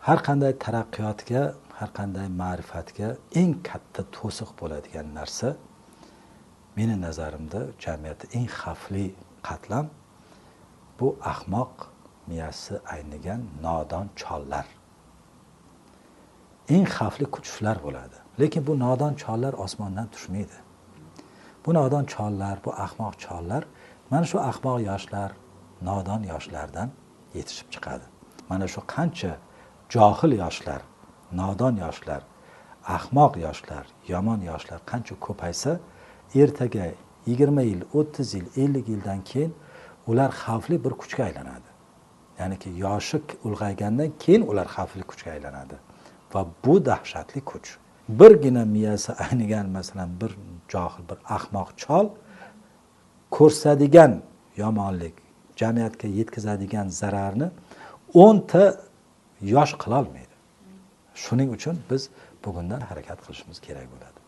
Har qanday taraqqiyotga, har qanday ma'rifatga eng katta to'siq bo'ladigan narsa, meni nazarimda jamiyatda eng xavfli qatlam bu ahmoq, miyasi aynigan nodon chollar. Eng xavfli kuch shular bo'ladi. Lekin bu nodon chollar osmondan tushmaydi. Bu nodon chollar, bu ahmoq chollar mana shu ahmoq yoshlar, nodon yoshlardan yetishib chiqadi. Mana shu qancha johil yoshlar, nodon yoshlar, ahmoq yoshlar, yomon yoshlar qancha ko'paysa, ertaga 20 yil, 30 yil, 50 yildan keyin ular xavfli bir kuchga aylanadi. Ya'niki yoshi ulg'aygandan keyin ular xavfli kuchga aylanadi. Va bu dahshatli kuch. Birgina miyasi aynigan, masalan, bir johil, bir ahmoq chol ko'rsadigan yomonlik, jamiyatga yetkazadigan zararni 10 ta yosh qilolmaydi. Shuning uchun biz bugundan harakat qilishimiz kerak bo'ladi.